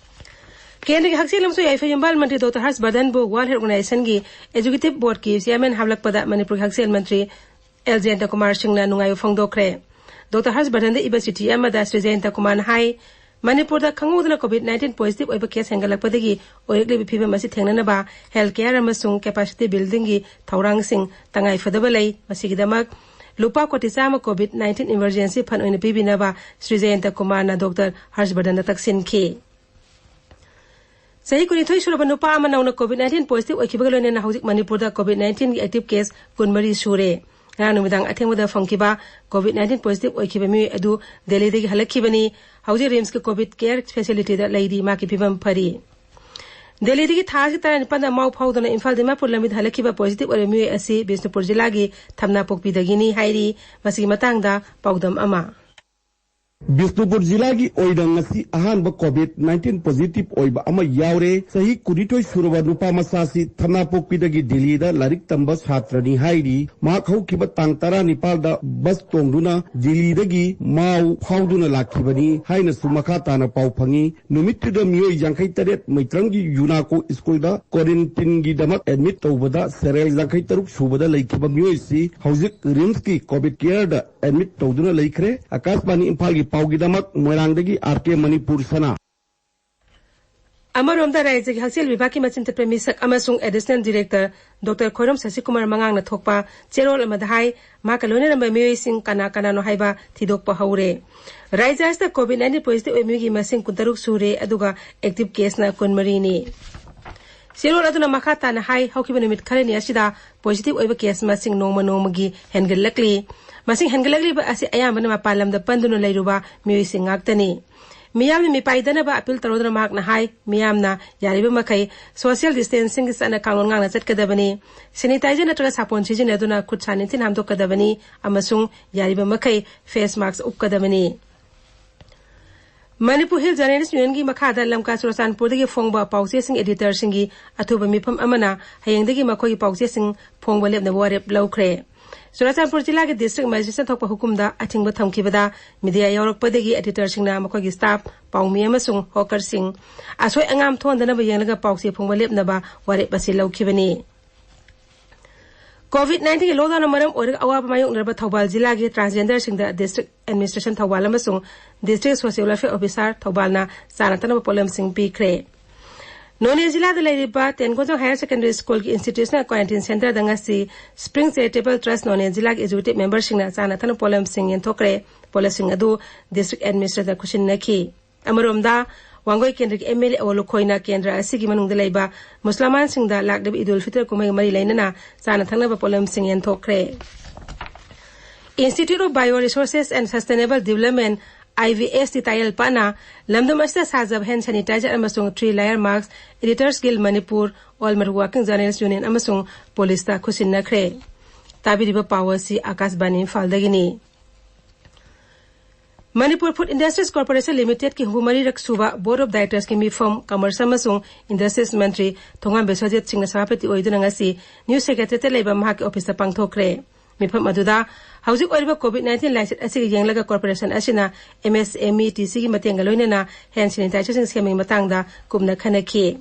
ꯀꯦꯟꯗ꯭ꯔꯒꯤ ꯍꯛꯁꯦꯜ ꯑꯃꯁꯨꯡ ꯌꯥꯏꯐ ꯌꯨꯝꯕꯥꯜ ꯃꯟꯇ꯭ꯔꯤ ꯗꯣꯛꯇꯔ ꯍꯔꯁ ꯕꯔꯙꯟꯕꯨ ꯋꯥꯔꯜ ꯍꯦꯜꯊ ꯑꯣꯔꯒꯅꯥꯏꯖꯦꯁꯟꯒꯤ ꯑꯦꯛꯖꯤꯀ꯭ꯌꯨꯇꯤꯚ ꯕꯣꯔꯗꯀꯤ ꯆꯤꯌꯔꯃꯦꯟ ꯍꯥꯞꯂꯛꯄꯗ ꯃꯅꯤꯄꯨꯔꯒꯤ ꯍꯛꯁꯦꯜ ꯃꯟꯇ꯭ꯔꯤ ꯑꯦꯜ ꯖꯌꯟꯇ ꯀꯨꯃꯥꯔ ꯁꯤꯡꯅ ꯅꯨꯡꯉꯥꯏꯕ ꯐꯣꯡꯗꯣꯛꯈ꯭ꯔꯦ꯫ ꯗꯣꯛꯇꯔ ꯍꯔꯁ ꯕꯔꯙꯟꯗ ꯏꯕ ꯆꯤꯊꯤ ꯑꯃꯗ ꯁ꯭ꯔꯤ ꯖꯌꯟꯇ ꯀꯨꯃꯥꯔꯅ ꯍꯥꯏ, ꯃꯅꯤꯄꯨꯔꯗ ꯈꯪꯍꯧꯗꯅ ꯀꯣꯚꯤꯗ ꯅꯥꯏꯟꯇꯤꯟ ꯄꯣꯖꯤꯇꯤꯚ ꯑꯣꯏꯕ ꯀꯦꯁ ꯍꯦꯟꯒꯠꯂꯛꯄꯗꯒꯤ ꯑꯣꯏꯔꯛꯂꯤꯕ ꯐꯤꯚꯝ ꯑꯁꯤ ꯊꯦꯡꯅꯅꯕ ꯍꯦꯜꯊ ꯀꯦꯌꯔ ꯑꯃꯁꯨꯡ ꯀꯦꯄꯥꯁꯤꯇꯤ ꯕꯤꯜꯗꯤꯡꯒꯤ ꯊꯧꯔꯥꯡꯁꯤꯡ ꯇꯉꯥꯏ ꯐꯗꯕ ꯂꯩ꯫ ꯃꯁꯤꯒꯤꯗꯃꯛ ꯂꯨꯄꯥ ꯀꯣꯇꯤ ꯆꯥꯝꯃ ꯀꯣꯚꯤꯗ ꯅꯥꯏꯟꯇꯤꯟ ꯏꯃꯔꯖꯦꯟꯁꯤ ꯐꯟꯗ ꯑꯣꯏꯅ ꯄꯤꯕꯤꯅꯕ ꯁ꯭ꯔꯤ ꯖꯌꯟꯇ ꯀꯨꯃꯥꯔꯅ ꯗꯣꯛꯇꯔ ꯍꯔꯁ ꯕꯔꯙꯟꯗ ꯇꯛꯁꯤꯟꯈꯤ꯫ ꯆꯍꯤ ꯀꯨꯟꯅꯤꯊꯣꯏ ꯁꯨꯔꯕ ꯅꯨꯄꯥ ꯑꯃ ꯅꯧꯅ ꯀꯣꯚꯤꯗ ꯅꯥꯏꯟꯇꯤꯟ ꯄꯣꯖꯤꯇꯤꯚ ꯑꯣꯏꯈꯤꯕꯒ ꯂꯣꯏꯅꯅ ꯍꯧꯖꯤꯛ ꯃꯅꯤꯄꯨꯔꯗ ꯀꯣꯚꯤꯗ ꯅꯥꯏꯟꯇꯤꯟꯒꯤ ꯑꯦꯛꯇꯤꯚ ꯀꯦꯁ ꯀꯨꯟꯃꯔꯤ ꯁꯨꯔꯦ꯫ ꯉꯔꯥꯡ ꯅꯨꯃꯤꯗꯥꯡ ꯑꯊꯦꯡꯕꯗ ꯐꯪꯈꯤꯕ ꯀꯣꯚꯤꯗ ꯅꯥꯏꯟꯇꯤꯟ ꯄꯣꯖꯤꯇꯤꯚ ꯑꯣꯏꯈꯤꯕ ꯃꯤꯑꯣꯏ ꯑꯗꯨ ꯗꯦꯜꯂꯤꯗꯒꯤ ꯍꯜꯂꯛꯈꯤꯕꯅꯤ꯫ ꯍꯧꯖꯤꯛ ꯔꯤꯝꯁꯀꯤ ꯀꯣꯚꯤꯗ ꯀꯦꯌꯔ ꯐꯦꯁꯤꯂꯤꯇꯤꯗ ꯂꯩꯔꯤ꯫ ꯃꯍꯥꯛꯀꯤ ꯐꯤꯕꯝ ꯐꯔꯤ꯫ ꯗꯦꯜꯂꯤꯗꯒꯤ ꯊꯥ ꯑꯁꯤ ꯇꯔꯥꯅꯤꯄꯥꯟꯗ ꯃꯥꯎ ꯐꯥꯎꯗꯨꯅ ꯏꯝꯐꯥꯜ ꯗꯤꯃꯥꯄꯨꯔ ꯂꯝꯕꯤꯗ ꯍꯜꯂꯛꯈꯤꯕ ꯄꯣꯖꯤꯇꯤꯚ ꯑꯣꯏꯕ ꯃꯤꯑꯣꯏ ꯑꯁꯤ ꯕꯤꯁꯅꯨꯄꯨꯔ ꯖꯤꯂꯥꯒꯤ ꯊꯝꯅꯥꯄꯣꯛꯄꯤꯗꯒꯤꯅꯤ ꯍꯥꯏꯔꯤ꯫ ꯃꯁꯤꯒꯤ ꯃꯇꯥꯡꯗ ꯄꯥꯎꯗꯝ ꯑꯃ꯫ ꯕꯤꯁꯅꯨꯄꯨꯔ ꯖꯤꯂꯥꯒꯤ ꯑꯣꯏꯅ ꯉꯁꯤ ꯑꯍꯥꯟꯕ ꯀꯣꯚꯤꯗ ꯅꯥꯏꯟꯇꯤꯟ ꯄꯣꯖꯤꯇꯤꯚ ꯑꯣꯏꯕ ꯑꯃ ꯌꯥꯎꯔꯦ꯫ ꯆꯍꯤ ꯀꯨꯟꯅꯤꯊꯣꯏ ꯁꯨꯔꯕ ꯅꯨꯄꯥ ꯃꯆꯥꯁꯤ ꯊꯝꯅꯥꯄꯣꯛꯄꯤꯗꯒꯤ ꯗꯤꯜꯂꯤꯗ ꯂꯥꯏꯔꯤꯛ ꯇꯝꯕ ꯁꯥꯇ꯭ꯔꯅꯤ ꯍꯥꯏꯔꯤ꯫ ꯃꯍꯥꯛ ꯍꯧꯈꯤꯕ ꯇꯥꯡ ꯇꯔꯥꯅꯤꯄꯥꯜꯗ ꯕꯁ ꯇꯣꯡꯗꯨꯅ ꯗꯤꯜꯂꯤꯗꯒꯤ ꯃꯥꯎ ꯐꯥꯎꯗꯨꯅ ꯂꯥꯛꯈꯤꯕꯅꯤ ꯍꯥꯏꯅꯁꯨ ꯃꯈꯥ ꯇꯥꯅ ꯄꯥꯎ ꯐꯪꯉꯤ꯫ ꯅꯨꯃꯤꯠꯇꯨꯗ ꯃꯤꯑꯣꯏ ꯌꯥꯡꯈꯩ ꯇꯔꯦꯠ ꯃꯩꯇ꯭ꯔꯪꯒꯤ ꯌꯨꯅꯥꯀꯣ ꯁ꯭ꯀꯨꯜꯗ ꯀ꯭ꯋꯥꯔꯦꯟꯇꯤꯟꯒꯤꯗꯃꯛ ꯑꯦꯗꯃꯤꯠ ꯇꯧꯕꯗ ꯁꯦꯔꯦꯜ ꯌꯥꯡꯈꯩ ꯇꯔꯨꯛ ꯁꯨꯕꯗ ꯂꯩꯈꯤꯕ ꯃꯤꯑꯣꯏꯁꯤ ꯍꯧꯖꯤꯛ ꯔꯤꯝꯁꯀꯤ ꯀꯣꯚꯤꯗ ꯀꯦꯌꯔꯗ ꯑꯦꯗꯃꯤꯠ ꯇꯧꯗꯨꯅ ꯂꯩꯈ꯭ꯔꯦ꯫ ꯑꯀꯥꯁꯕꯥꯅꯤ ꯏꯝꯐꯥꯜꯒꯤ ꯄꯥꯎꯒꯤꯗꯃꯛ ꯃꯣꯏꯔꯥꯡꯗꯒꯤ ꯑꯥꯔ ꯀꯦ ꯃꯅꯤꯄꯨꯔ ꯁꯅꯥ꯫ ꯑꯃꯔꯣꯝꯗ ꯔꯥꯖ꯭ꯌꯒꯤ ꯍꯛꯁꯦꯜ ꯚꯤꯚꯥꯒꯀꯤ ꯃꯆꯤꯟ ꯊꯦꯠꯄ ꯃꯤꯁꯛ ꯑꯃꯁꯨꯡ ꯑꯦꯗꯤꯁꯅꯦꯜ ꯗꯤꯔꯦꯛꯇꯔ ꯗꯣꯛꯇꯔ ꯈꯣꯏꯔꯣꯝ ꯁꯁꯤꯀꯨꯃꯥꯔ ꯃꯉꯥꯡꯅ ꯊꯣꯛꯄ ꯆꯦꯔꯣꯜ ꯑꯃꯗ ꯍꯥꯏ, ꯃꯍꯥꯛꯀ ꯂꯣꯏꯅꯔꯝꯕ ꯃꯤꯑꯣꯏꯁꯤꯡ ꯀꯅꯥ ꯀꯅꯥꯅꯣ ꯍꯥꯏꯕ ꯊꯤꯗꯣꯛꯄ ꯍꯧꯔꯦ꯫ ꯔꯥꯖ꯭ꯌ ꯑꯁꯤꯗ ꯀꯣꯚꯤꯗ ꯅꯥꯏꯟꯇꯤꯟ ꯄꯣꯖꯤꯇꯤꯚ ꯑꯣꯏꯕ ꯃꯤꯒꯤ ꯃꯁꯤꯡ ꯀꯨꯟꯇꯔꯨꯛ ꯁꯨꯔꯦ, ꯑꯗꯨꯒ ꯑꯦꯛꯇꯤꯚ ꯀꯦꯁꯅ ꯀꯨꯟꯃꯔꯤꯅꯤ꯫ ꯆꯦꯔꯣꯜ ꯑꯗꯨꯅ ꯃꯈꯥ ꯇꯥꯅ ꯍꯥꯏ, ꯍꯧꯈꯤꯕ ꯅꯨꯃꯤꯠ ꯈꯔꯅꯤ ꯑꯁꯤꯗ ꯄꯣꯖꯤꯇꯤꯚ ꯑꯣꯏꯕ ꯀꯦꯁ ꯃꯁꯤꯡ ꯅꯣꯡꯃ ꯅꯣꯡꯃꯒꯤ ꯍꯦꯟꯒꯠꯂꯛꯂꯤ꯫ ꯃꯁꯤꯡ ꯍꯦꯟꯒꯠꯂꯛꯂꯤꯕ ꯑꯁꯤ ꯑꯌꯥꯝꯕꯅ ꯃꯄꯥꯟ ꯂꯝꯗ ꯄꯟꯗꯨꯅ ꯂꯩꯔꯨꯕ ꯃꯤꯑꯣꯏꯁꯤꯡ ꯉꯥꯛꯇꯅꯤ꯫ ꯃꯤꯌꯥꯝꯅ ꯃꯤꯄꯥꯏꯗꯅꯕ ꯑꯄꯤꯜ ꯇꯧꯔꯗꯨꯅ ꯃꯍꯥꯛꯅ ꯍꯥꯏ, ꯃꯤꯌꯥꯝꯅ ꯌꯥꯔꯤꯕ ꯃꯈꯩ ꯁꯣꯁꯤꯌꯦꯜ ꯗꯤꯁꯇꯦꯟꯁꯤꯡꯒꯤ ꯆꯠꯅ ꯀꯥꯡꯂꯣꯟ ꯉꯥꯛꯅ ꯆꯠꯀꯗꯕꯅꯤ꯫ ꯁꯦꯅꯤꯇꯥꯏꯖꯔ ꯅꯠꯇ꯭ꯔꯒ ꯁꯥꯄꯣꯟ ꯁꯤꯖꯤꯟꯅꯗꯨꯅ ꯈꯨꯠ ꯁꯥ ꯅꯤꯡꯊꯤꯅ ꯍꯥꯝꯗꯣꯛꯀꯗꯕꯅꯤ ꯑꯃꯁꯨꯡ ꯌꯥꯔꯤꯕ ꯃꯈꯩ ꯐꯦꯁ ꯃꯥꯁꯛ ꯎꯞꯀꯗꯕꯅꯤ꯫ ꯃꯅꯤꯄꯨꯔ ꯍꯤꯜ ꯖꯔꯅꯦꯂꯤꯁ ꯌꯨꯅꯤꯌꯟꯒꯤ ꯃꯈꯥꯗ ꯂꯝꯀꯥ ꯆꯨꯔꯆꯥꯟꯄꯨꯔꯗꯒꯤ ꯐꯣꯡꯕ ꯄꯥꯎꯆꯦꯁꯤꯡ ꯑꯦꯗꯤꯇꯔꯁꯤꯡꯒꯤ ꯑꯊꯨꯕ ꯃꯤꯐꯝ ꯑꯃꯅ ꯍꯌꯦꯡꯗꯒꯤ ꯃꯈꯣꯏꯒꯤ ꯄꯥꯎꯆꯦꯁꯤꯡ ꯐꯣꯡꯕ ꯂꯦꯞꯅꯕ ꯋꯥꯔꯦꯞ ꯂꯧꯈ꯭ꯔꯦ꯫ ꯆꯨꯔꯆꯥꯟꯄꯨꯔ ꯖꯤꯂꯥꯒꯤ ꯗꯤꯁꯇ꯭ꯔꯤꯛ ꯃꯦꯖꯤꯁꯇ꯭ꯔꯦꯠꯅ ꯊꯣꯛꯄ ꯍꯨꯀꯨꯝꯗ ꯑꯊꯤꯡꯕ ꯊꯝꯈꯤꯕꯗ ꯃꯤꯗꯤꯌꯥ ꯌꯥꯎꯔꯛꯄꯗꯒꯤ ꯑꯦꯗꯤꯇꯔꯁꯤꯡꯅ ꯃꯈꯣꯏꯒꯤ ꯁ꯭ꯇꯥꯐ, ꯄꯥꯎꯃꯤ ꯑꯃꯁꯨꯡ ꯍꯣꯀꯔꯁꯤꯡ ꯑꯁꯣꯏ ꯑꯉꯥꯝ ꯊꯣꯛꯍꯟꯗꯅꯕ ꯌꯦꯡꯂꯒ ꯄꯥꯎꯆꯦ ꯐꯣꯡꯕ ꯂꯦꯞꯅꯕ ꯋꯥꯔꯦꯞ ꯑꯁꯤ ꯂꯧꯈꯤꯕꯅꯤ꯫ ꯀꯣꯚꯤꯗ ꯅꯥꯏꯟꯇꯤꯟꯒꯤ ꯂꯣꯛꯗꯥꯎꯟꯅ ꯃꯔꯝ ꯑꯣꯏꯔꯒ ꯑꯋꯥꯕ ꯃꯥꯌꯣꯛꯅꯔꯕ ꯊꯧꯕꯥꯜ ꯖꯤꯂꯥꯒꯤ ꯇ꯭ꯔꯥꯟꯁꯖꯦꯟꯗꯔꯁꯤꯡꯗ ꯗꯤꯁꯇ꯭ꯔꯤꯛ ꯑꯦꯗꯃꯤꯅꯤꯁꯇ꯭ꯔꯦꯁꯟ ꯊꯧꯕꯥꯜ ꯑꯃꯁꯨꯡ ꯗꯤꯁꯇ꯭ꯔꯤꯛ ꯁꯣꯁꯤꯌꯦꯜ ꯋꯦꯜꯐꯤꯌꯔ ꯑꯣꯐꯤꯁꯥꯔ ꯊꯧꯕꯥꯜꯅ ꯆꯥꯅ ꯊꯛꯅꯕ ꯄꯣꯠꯂꯝꯁꯤꯡ ꯄꯤꯈ꯭ꯔꯦ꯫ ꯅꯣꯅꯦ ꯖꯤꯂꯥꯗ ꯂꯩꯔꯤꯕ ꯇꯦꯟꯒꯣꯡꯖꯥꯡ ꯍꯥꯌꯔ ꯁꯦꯀꯦꯟꯗꯔꯤ ꯁ꯭ꯀꯨꯜꯒꯤ ꯏꯟꯁꯇꯤꯇ꯭ꯌꯨꯁꯅꯦꯜ ꯀ꯭ꯋꯥꯔꯦꯟꯇꯤꯟ ꯁꯦꯟꯇꯔꯗ ꯉꯁꯤ ꯁ꯭ꯄ꯭ꯔꯤꯡ ꯆꯦꯔꯤꯇꯦꯕꯜ ꯇ꯭ꯔꯁ ꯅꯣꯅꯦ ꯖꯤꯂꯥꯒꯤ ꯑꯦꯛꯖꯤꯀ꯭ꯌꯨꯇꯤꯕ ꯃꯦꯝꯕꯔꯁꯤꯡꯅ ꯆꯥꯅ ꯊꯛꯅꯕ ꯄꯣꯠꯂꯝꯁꯤꯡ ꯌꯦꯟꯊꯣꯛꯈ꯭ꯔꯦ꯫ ꯄꯣꯠꯂꯝꯁꯤꯡ ꯑꯗꯨ ꯗꯤꯁꯇ꯭ꯔꯤꯛ ꯑꯦꯗꯃꯤꯅꯤꯁꯇ꯭ꯔꯦꯇꯔꯗ ꯈꯨꯠꯁꯤꯟꯅꯈꯤ꯫ ꯑꯃꯔꯣꯝꯗ, ꯋꯥꯡꯒꯣꯏ ꯀꯦꯟꯗ꯭ꯔꯒꯤ ꯑꯦꯝ ꯑꯦꯜ ꯑꯦ ꯑꯣ ꯂꯨꯈꯣꯏꯅ ꯀꯦꯟꯗ꯭ꯔ ꯑꯁꯤꯒꯤ ꯃꯅꯨꯡꯗ ꯂꯩꯕ ꯃꯨꯁꯂꯃꯥꯟꯁꯤꯡꯗ ꯂꯥꯛꯂꯤꯕ ꯏꯗꯨꯜ ꯐꯤꯇꯔ ꯀꯨꯝꯍꯩꯒ ꯃꯔꯤ ꯂꯩꯅꯅ ꯆꯥꯅ ꯊꯛꯅꯕ ꯄꯣꯠꯂꯝꯁꯤꯡ ꯌꯦꯟꯊꯣꯛꯈ꯭ꯔꯦ꯫ Institute of Bio Resources and Sustainable Development, I V S T, ꯇꯥꯌꯦꯜꯄꯥꯠꯅ ꯂꯝꯗꯝ ꯑꯁꯤꯗ ꯁꯥꯖꯕ ꯍꯦꯟ ꯁꯦꯅꯤꯇꯥꯏꯖꯔ ꯑꯃꯁꯨꯡ ꯊ꯭ꯔꯤ ꯂꯦꯌꯔ ꯃꯥꯁꯛ, Editors Guild Manipur, All Manipur Working Journalist Union ꯑꯃꯁꯨꯡ ꯄꯨꯂꯤꯁꯇ ꯈꯨꯠꯁꯤꯟꯅꯈ꯭ꯔꯦ꯫ ꯇꯥꯕꯤꯔꯤꯕ ꯄꯥꯎ ꯑꯁꯤ ꯑꯥꯀꯥꯁꯕꯥꯅꯤ ꯏꯝꯐꯥꯜꯗꯒꯤꯅꯤ꯫ ꯃꯅꯤꯄꯨꯔ ꯐꯨꯗ ꯏꯟꯗꯁꯇ꯭ꯔꯤꯁ ꯀꯣꯔꯄꯣꯔꯦꯁꯟ ꯂꯤꯃꯤꯇꯦꯗꯀꯤ ꯍꯨꯝꯐꯨ ꯃꯔꯤꯔꯛ ꯁꯨꯕ ꯕꯣꯔꯗ ꯑꯣꯐ ꯗꯥꯏꯔꯦꯛꯇꯔꯁꯀꯤ ꯃꯤꯐꯝ ꯀꯃꯔꯁ ꯑꯃꯁꯨꯡ ꯏꯟꯗꯁꯇ꯭ꯔꯤꯁ ꯃꯟꯇ꯭ꯔꯤ ꯊꯣꯉꯥꯝ ꯕꯤꯁ꯭ꯋꯖꯤꯠ ꯁꯤꯡꯅ ꯁꯚꯥꯄꯇꯤ ꯑꯣꯏꯗꯨꯅ ꯉꯁꯤ ꯅ꯭ꯌꯨ ꯁꯦꯀ꯭ꯔꯦꯇꯔꯤꯌꯦꯠꯇ ꯂꯩꯕ ꯃꯍꯥꯛꯀꯤ ꯑꯣꯐꯤꯁꯇ ꯄꯥꯡꯊꯣꯛꯈ꯭ꯔꯦ꯫ ꯃꯤꯐꯝ ꯑꯗꯨꯗ ꯍꯧꯖꯤꯛ ꯑꯣꯏꯔꯤꯕ ꯀꯣꯚꯤꯗ ꯅꯥꯏꯟꯇꯤꯟ ꯂꯥꯏꯆꯠ ꯑꯁꯤꯒ ꯌꯦꯡꯂꯒ ꯀꯣꯔꯄꯣꯔꯦꯁꯟ ꯑꯁꯤꯅ ꯑꯦꯝ ꯑꯦꯁ ꯑꯦꯝ ꯏ ꯇꯤ ꯁꯤꯒꯤ ꯃꯇꯦꯡꯒ ꯂꯣꯏꯅꯅ ꯍꯦꯟ ꯁꯦꯅꯤꯇꯥꯏꯖꯔꯁꯤꯡ ꯁꯦꯝꯕꯒꯤ ꯃꯇꯥꯡꯗ ꯀꯨꯞꯅ ꯈꯟꯅꯈꯤ꯫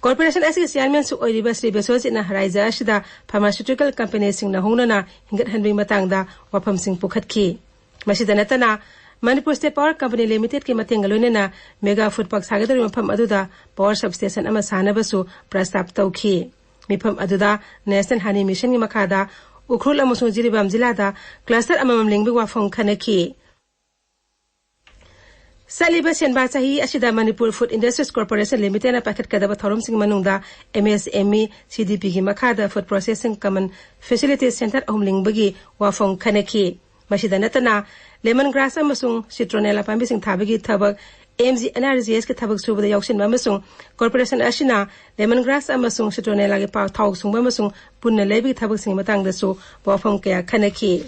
ꯀꯣꯔꯄꯣꯔꯦꯁꯟ ꯑꯁꯤꯒꯤ ꯆꯤꯌꯥꯔꯃꯦꯟꯁꯨ ꯑꯣꯏꯔꯤꯕ ꯁ꯭ꯔꯤ ꯕꯤꯁ꯭ꯋꯖꯤꯠꯅ ꯔꯥꯏꯖ꯭ꯌ ꯑꯁꯤꯗ ꯐꯥꯔꯃꯥꯁꯤꯎꯇꯤꯀꯦꯜ ꯀꯝꯄꯦꯅꯤꯁꯤꯡꯅ ꯍꯧꯅꯅ ꯍꯤꯡꯒꯠꯍꯟꯕꯒꯤ ꯃꯇꯥꯡꯗ ꯋꯥꯐꯝꯁꯤꯡ ꯄꯨꯈꯠꯈꯤ꯫ ꯃꯁꯤꯗ ꯅꯠꯇꯅ, ꯃꯅꯤꯄꯨꯔ ꯁ꯭ꯇꯦꯠ ꯄꯥꯋꯔ ꯀꯝꯄꯅꯤ ꯂꯤꯃꯤꯇꯦꯗꯀꯤ ꯃꯇꯦꯡꯒ ꯂꯣꯏꯅꯅ ꯃꯦꯒꯥ ꯐꯨꯗ ꯄꯥꯔꯛ ꯁꯥꯒꯗꯧꯔꯤꯕ ꯃꯐꯝ ꯑꯗꯨꯗ ꯄꯥꯋꯔ ꯁꯕꯁ꯭ꯇꯦꯁꯟ ꯑꯃ ꯁꯥꯅꯕꯁꯨ ꯄ꯭ꯔꯁꯇꯥꯕ ꯇꯧꯈꯤ꯫ ꯃꯤꯐꯝ ꯑꯗꯨꯗ ꯅꯦꯁꯅꯦꯜ ꯍꯅꯤ ꯃꯤꯁꯟꯒꯤ ꯃꯈꯥꯗ ꯎꯈ꯭ꯔꯨꯜ ꯑꯃꯁꯨꯡ ꯖꯤꯔꯤꯕꯥꯝ ꯖꯤꯂꯥꯗ ꯀ꯭ꯂꯁꯇꯔ ꯑꯃꯃꯝ ꯂꯤꯡꯕꯒꯤ ꯋꯥꯐꯝ ꯈꯟꯅꯈꯤ꯫ ꯆꯠꯂꯤꯕ ꯁꯦꯟꯕꯥ ꯆꯍꯤ ꯑꯁꯤꯗ ꯃꯅꯤꯄꯨꯔ ꯐꯨꯗ ꯏꯟꯗꯁꯇ꯭ꯔꯤꯁ ꯀꯣꯔꯄꯣꯔꯦꯁꯟ ꯂꯤꯃꯤꯇꯦꯗꯅ ꯄꯥꯏꯈꯠꯀꯗꯕ ꯊꯧꯔꯝꯁꯤꯡꯒꯤ ꯃꯅꯨꯡꯗ ꯑꯦꯝ ꯑꯦꯁ ꯑꯦꯝ ꯏ ꯁꯤ ꯗꯤ ꯄꯤꯒꯤ ꯃꯈꯥꯗ ꯐꯨꯗ ꯄ꯭ꯔꯣꯁꯦꯁꯤꯡ ꯀꯃꯟ ꯐꯦꯁꯤꯂꯤꯇꯤ ꯁꯦꯟꯇꯔ ꯑꯍꯨꯝ ꯂꯤꯡꯕꯒꯤ ꯋꯥꯐꯝ ꯈꯟꯅꯈꯤ꯫ ꯃꯁꯤꯗ ꯅꯠꯇꯅ, ꯂꯦꯃꯟ ꯒ꯭ꯔꯥꯁ ꯑꯃꯁꯨꯡ ꯁꯤꯇ꯭ꯔꯣꯅꯦꯂꯥ ꯄꯥꯝꯕꯤꯁꯤꯡ ꯊꯥꯕꯒꯤ ꯊꯕꯛ, M G N R G ꯑꯦꯁꯀꯤ ꯊꯕꯛ ꯁꯨꯕꯗ ꯌꯥꯎꯁꯤꯟꯕ ꯑꯃꯁꯨꯡ ꯀꯣꯔꯄꯣꯔꯦꯁꯟ ꯑꯁꯤꯅ ꯂꯦꯃꯟ ꯒ꯭ꯔꯥꯁ ꯑꯃꯁꯨꯡ ꯁꯤꯇ꯭ꯔꯣꯅꯦꯂꯥꯒꯤ ꯄꯥ-, ꯊꯥꯎ ꯁꯨꯡꯕ ꯑꯃꯁꯨꯡ ꯄꯨꯟꯅ ꯂꯩꯕꯒꯤ ꯊꯕꯛꯁꯤꯡꯒꯤ ꯃꯇꯥꯡꯗꯁꯨ ꯋꯥꯐꯝ ꯀꯌꯥ ꯈꯟꯅꯈꯤ꯫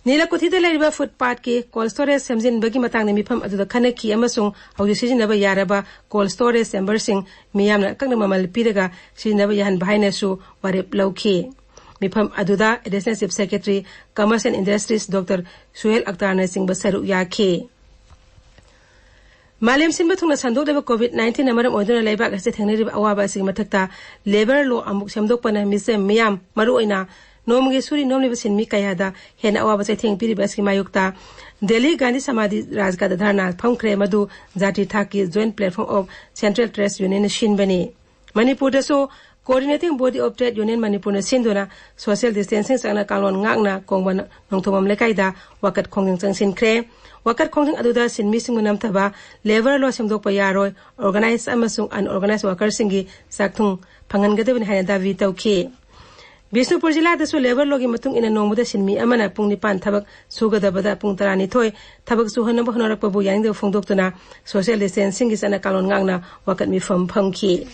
ꯅꯤꯂꯀꯨꯊꯤꯗ ꯂꯩꯔꯤꯕ ꯐꯨꯠꯄꯥꯠꯀꯤ ꯀꯣꯜ ꯁ꯭ꯇꯣꯔꯦꯖ ꯁꯦꯝꯖꯤꯟꯕꯒꯤ ꯃꯇꯥꯡꯗ ꯃꯤꯐꯝ ꯑꯗꯨꯗ ꯈꯟꯅꯈꯤ ꯑꯃꯁꯨꯡ ꯍꯧꯖꯤꯛ ꯁꯤꯖꯤꯟꯅꯕ ꯌꯥꯔꯕ ꯀꯣꯜ ꯁ꯭ꯇꯣꯔꯦꯖ ꯆꯦꯝꯕꯔꯁꯤꯡ ꯃꯤꯌꯥꯝꯅ ꯑꯀꯛꯅꯕ ꯃꯃꯜ ꯄꯤꯔꯒ ꯁꯤꯖꯤꯟꯅꯕ ꯌꯥꯍꯟꯕ ꯍꯥꯏꯅꯁꯨ ꯋꯥꯔꯦꯞ ꯂꯧꯈꯤ꯫ ꯃꯤꯐꯝ ꯑꯗꯨꯗ Additional Chief Secretary, Commerce and Industries Doctor Suhel ꯑꯛꯇꯥꯔꯅꯆꯤꯡꯕ ꯁꯔꯨꯛ ꯌꯥꯈꯤ꯫ ꯃꯥꯂꯦꯝ ꯁꯤꯟꯕ ꯊꯨꯡꯅ ꯁꯟꯗꯣꯛꯂꯤꯕ COVID nineteenꯅ ꯃꯔꯝ ꯑꯣꯏꯗꯨꯅ ꯂꯩꯕꯥꯛ ꯑꯁꯤꯗ ꯊꯦꯡꯅꯔꯤꯕ ꯑꯋꯥꯕ ꯑꯁꯤꯒꯤ ꯃꯊꯛꯇ ꯂꯦꯕꯔ ꯂꯣ ꯑꯃꯨꯛ ꯁꯦꯝꯗꯣꯛꯄꯅ ꯃꯤꯆꯝ ꯃꯤꯌꯥꯝ, ꯃꯔꯨꯑꯣꯏꯅ ꯅꯣꯡꯃꯒꯤ ꯁꯨꯔꯤ ꯅꯣꯝꯂꯤꯕ ꯁꯤꯟꯃꯤ ꯀꯌꯥꯗ ꯍꯦꯟꯅ ꯑꯋꯥꯕ ꯆꯩꯊꯦꯡ ꯄꯤꯔꯤꯕ ꯑꯁꯤꯒꯤ ꯃꯥꯌꯣꯛꯇ ꯗꯦꯜꯂꯤ ꯒꯥꯟꯙꯤ ꯁꯃꯥꯙꯤ ꯔꯥꯖꯒꯥꯗ ꯙꯔꯅꯥ ꯐꯝꯈ꯭ꯔꯦ꯫ ꯃꯗꯨ ꯖꯥꯇꯤ ꯊꯥꯛꯀꯤ Joint Platform of Central Trades Unionꯅ ꯁꯤꯟꯕꯅꯤ꯫ ꯃꯅꯤꯄꯨꯔꯗꯁꯨ Coordinating Body of Trade Union ꯃꯅꯤꯄꯨꯔꯅ ꯁꯤꯟꯗꯨꯅ social distancing ꯆꯠꯅ ꯀꯥꯡꯂꯣꯟ ꯉꯥꯛꯅ ꯀꯣꯡꯕ ꯅꯣꯡꯊꯣꯡꯕꯝ ꯂꯩꯀꯥꯏꯗ ꯋꯥꯀꯠ ꯈꯣꯡꯖꯪ ꯆꯪꯁꯤꯟꯈ꯭ꯔꯦ꯫ ꯋꯥꯀꯠ ꯈꯣꯡꯖꯪ ꯑꯗꯨꯗ ꯁꯤꯟꯃꯤꯁꯤꯡꯕꯨ ꯅꯝꯊꯕ, ꯂꯦꯕꯔ ꯂꯣ ꯁꯦꯝꯗꯣꯛꯄ ꯌꯥꯔꯣꯏ, ꯑꯣꯔꯒꯅꯥꯏꯖ ꯑꯃꯁꯨꯡ ꯑꯟꯑꯣꯔꯒꯅꯥꯏꯖ ꯋꯥꯀꯔꯁꯤꯡꯒꯤ ꯆꯥꯛꯊꯨꯡ ꯐꯪꯍꯟꯒꯗꯕꯅꯤ ꯍꯥꯏꯅ ꯗꯥꯕꯤ ꯇꯧꯈꯤ꯫ ꯕꯤꯁꯅꯨꯄꯨꯔ ꯖꯤꯂꯥꯗꯁꯨ ꯂꯦꯕꯔ ꯂꯣꯒꯤ ꯃꯇꯨꯡ ꯏꯟꯅ ꯅꯣꯡꯃꯗ ꯁꯤꯟꯃꯤ ꯑꯃꯅ ꯄꯨꯡ ꯅꯤꯄꯥꯟ ꯊꯕꯛ ꯁꯨꯒꯗꯕꯗ ꯄꯨꯡ ꯇꯔꯥꯅꯤꯊꯣꯏ ꯊꯕꯛ ꯁꯨꯍꯟꯅꯕ ꯍꯣꯠꯅꯔꯛꯄꯕꯨ ꯌꯥꯅꯤꯡꯗꯕ ꯐꯣꯡꯗꯣꯛꯇꯨꯅ social distancingꯒꯤ ꯆꯠꯅ ꯀꯥꯡꯂꯣꯟ ꯉꯥꯛꯅ ꯋꯥꯀꯠ ꯃꯤꯐꯝ ꯐꯝꯈꯤ꯫